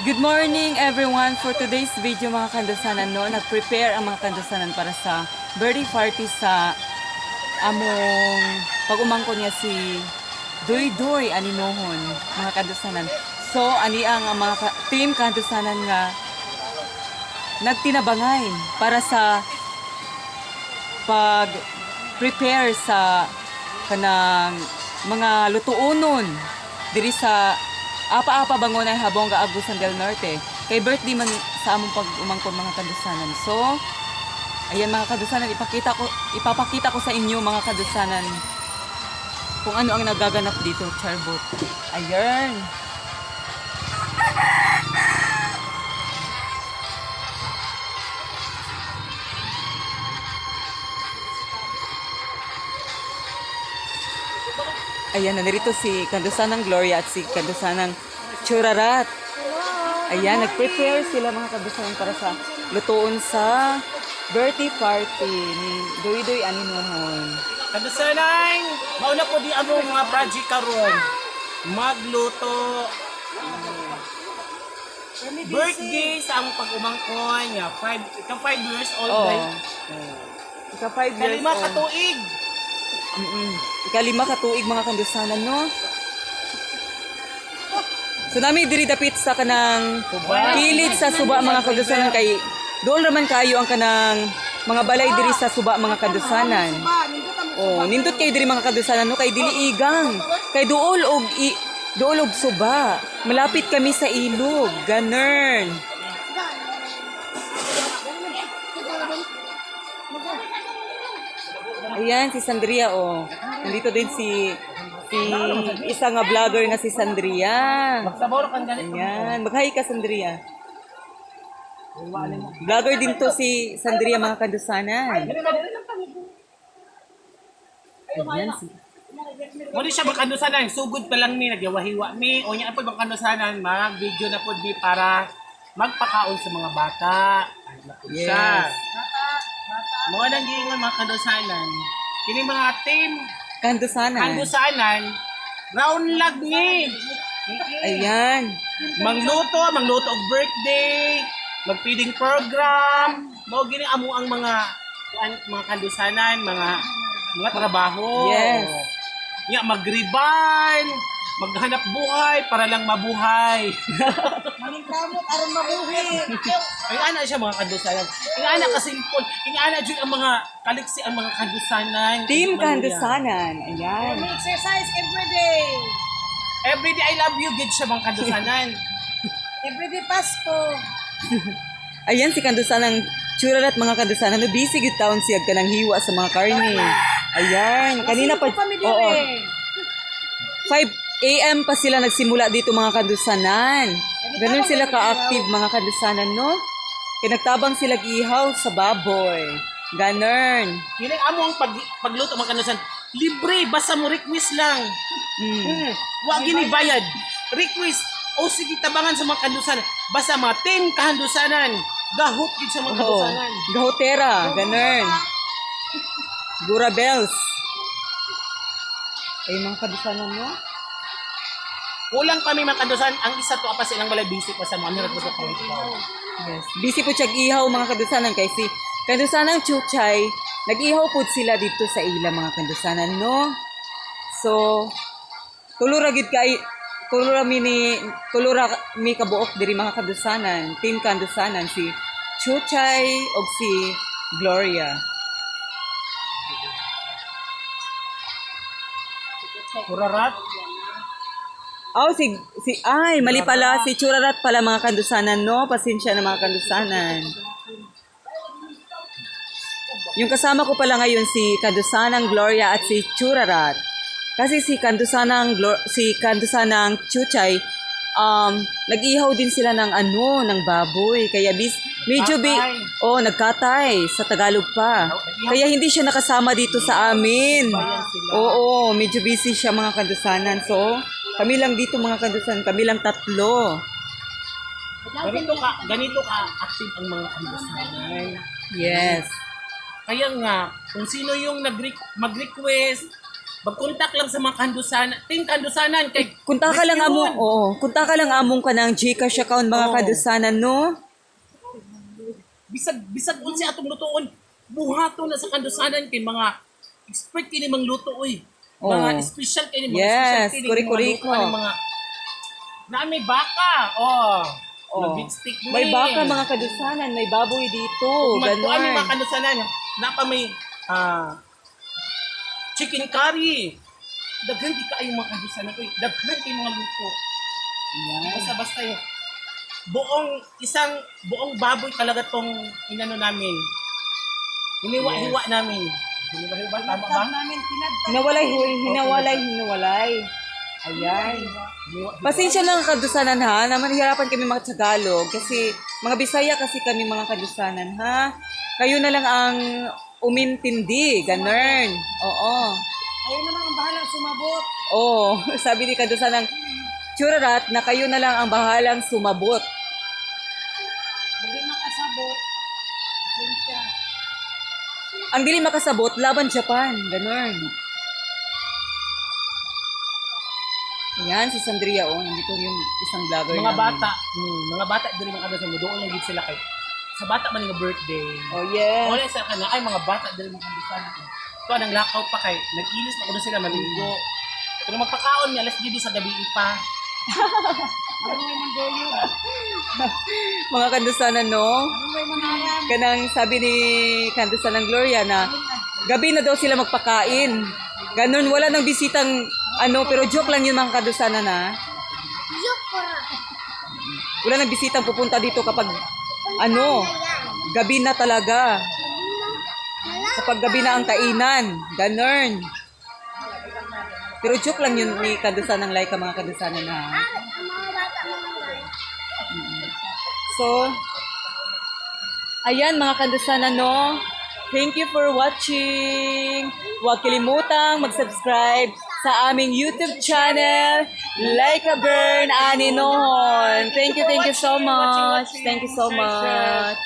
Good morning, everyone! For today's video, mga kandusanan, no, nag-prepare ang mga kandusanan para sa birthday party sa among pag-umangkon niya si Duy Duy Aninohon, mga kandusanan. So, ani ang mga team kandusanan nga nagtinabangay para sa pag-prepare sa kanang mga lutuonon diri sa Apa-apa Bangonay, Habonga, Agusan del Norte. Kay birthday man sa among pag-umangkon, mga kadusanan. So, ayan, mga kadusanan, ipapakita ko sa inyo, mga kadusanan, kung ano ang nagaganap dito, Charbot. Ayan. Ayan, nandito si Kandusanang Gloria at si Kandusanang Churarat. Ayan, nag-prepare sila, mga kadusanan, para sa lutuon sa birthday party ni Duy Duy Aninuhon. Kadusanay, mauna po di among mga project karon. Magluto. Birthday sa among pag-umangkon niya. Ika 5 years old. Oo. Right? Ika 5 years Kalima old. ka tuig. Ikalima ka tuig, mga kandusanan, no? So nami diri dapit sa kanang kilid sa suba, mga kandusanan, kay dool raman kayo ang kanang mga balay diri sa suba, mga kandusanan. Oh, nindot kayo diri, mga kandusanan, no, kay dili igang. Kay duol og suba. Malapit kami sa ilog, ganern. Ayan, si Sandria, oh. Nandito din si si isa nga vlogger nga si Sandria. Magsabor kang ganito. Ayan, mag-hi ka, Sandria. Vlogger din to si Sandria, mga kandusanan. Ayan, si Muna siya magkandusanan, sugod pa lang mi, nagyawahiwa mi. O niya po magkandusanan, mag-video na po mi para magpakaon sa mga bata. Ano na po siya. Yes. Mga nang giingon, mga kandusanan. Kini mga team Kandusanan. kandusanan, round lag ni. Ayan. Mangluto, mangluto og birthday, magfeeding program, mao gini amo ang mga kuan, mga kandusanan, mga trabaho. Yes. Nya magriban, maghanap buhay para lang mabuhay. Maningkamot aron mabuhi. Ay ana siya, mga kandusanan. Ay ana ka simple. Ay ana jud ang mga kaliksi ang mga kandusanan. Team Kandusanan. Ayan. May exercise every day. Every day I love you gid siya, mga kandusanan. Every day Pasko. Ayan si Kandusanang Churarat, mga kandusanan. No, busy gid taon siya kanang hiwa sa mga karne. Ayan. Kanina pa. Sino kami Oo. dire. 5 a.m. pa sila nagsimula dito, mga kandusanan. Ganun sila ka-active, mga kandusanan, no? Kaya nagtabang sila ihaw sa baboy. Ganun. Kini amo ang pagluto, mga kandusanan. Libre basta mo request lang. Wa gini bayad. Request o sige tabangan sa mga kandusanan. Basta mga 10 kahandusanan. Gahot gid sa mga Oo. kandusanan. Gahotera. Ganun. Gura bells. Ay, mga kandusanan, no? Kulang pa mi, mga kandusanan. Ang isa to pa silang balay, busy pa sa mga nirag sa Yes. Busy po siya ihaw, mga kandusanan, kay si Kandusanang Chuchay, nag-ihaw po sila dito sa ila, mga kandusanan, no? So, tulura gid kay tulura mi ni tulura mi kabuok diri, mga kandusanan, team kandusanan, si Chuchay og si Gloria. Kurarat. Oh, si si ay, mali pala, si Churarat pala, mga kandusanan, no? Pasensya na, mga kandusanan. Yung kasama ko pala ngayon si Kandusanang Gloria at si Churarat. Kasi si Kandusanang Chuchay, nag-ihaw din sila ng ano, ng baboy. Kaya medyo Nagkatay. oh, nagkatay sa Tagalog pa. Kaya hindi siya nakasama dito sa amin. Oo, medyo busy siya, mga kandusanan. So, kami lang dito, mga kandusanan, kami lang tatlo. Ganito ka active ang mga kandusanan. Yes. Kaya nga, kung sino yung mag-request, Magkontak lang sa mga kandusanan, team kandusanan kay Kunta ka lang Yun. Among, oo, kunta ka lang among kanang GCash account, mga kadusanan, no? Bisag bisag unsa atong lutoon, buhaton na sa kandusanan kay mga expert kini mangluto oy. Mga special kini, mga special kini Kuri-kuriko. mga luto, ani mga na may baka. Oh. Oh. May stick. May baka, mga kadusanan, may baboy dito, Magkuan ganun. mga kandusanan, napa may chicken curry. Daghan di kaayo mga kandusanan oy. Daghan kay mga luto. Basta basta yun. Buong isang buong baboy talaga tong inano namin. Hiniwa-hiwa namin. Hiniwa-hiwa, tama ba? Tag namin pinagtag. Hinawalay, hinawalay, hinawalay. Ayan. Hiniwa. Pasensya lang, kadusanan, ha, naman hirapan kami mga Tagalog kasi mga Bisaya kasi kami, mga kadusanan, ha. Kayo na lang ang umintindi, ganun. Oo. Ayun naman ang bahalang sumabot. Oo, sabi ni kadusanan Churarat na kayo na lang ang bahalang sumabot. Hindi makasabot. Pasensya. Ang dili makasabot, laban Japan, ganun. Ayan, si Sandria, oh, nandito yung isang vlogger Mga namin. bata, mga bata diri mga kandusanan, doon lang gid sila kay sa bata man nga birthday. Oh, yes. Wala sa kana ay mga bata diri mga kandusanan. Ito ang lakaw pa kay nag-ilis na kuno sila maligo. Pero magpakaon niya alas 10 sa gabi pa. Ano may manggoyo? Mga kandusanan, no? Ano may mangaram? Kanang sabi ni kandusanan Gloria na gabi na daw sila magpakain. Ganun, wala nang bisitang ano, pero joke lang yun, mga kadusanan, ha. Wala nang bisitang pupunta dito kapag ano, gabi na talaga. Kapag gabi na ang kainan, ganun. Pero joke lang yun ni kadusanan Laika, mga kadusanan, ha. So, ayan, mga kandusanan, no? Thank you for watching. Huwag kalimutang mag-subscribe sa aming YouTube channel, Like a Burn Aninohon. Thank you so much. Thank you so much.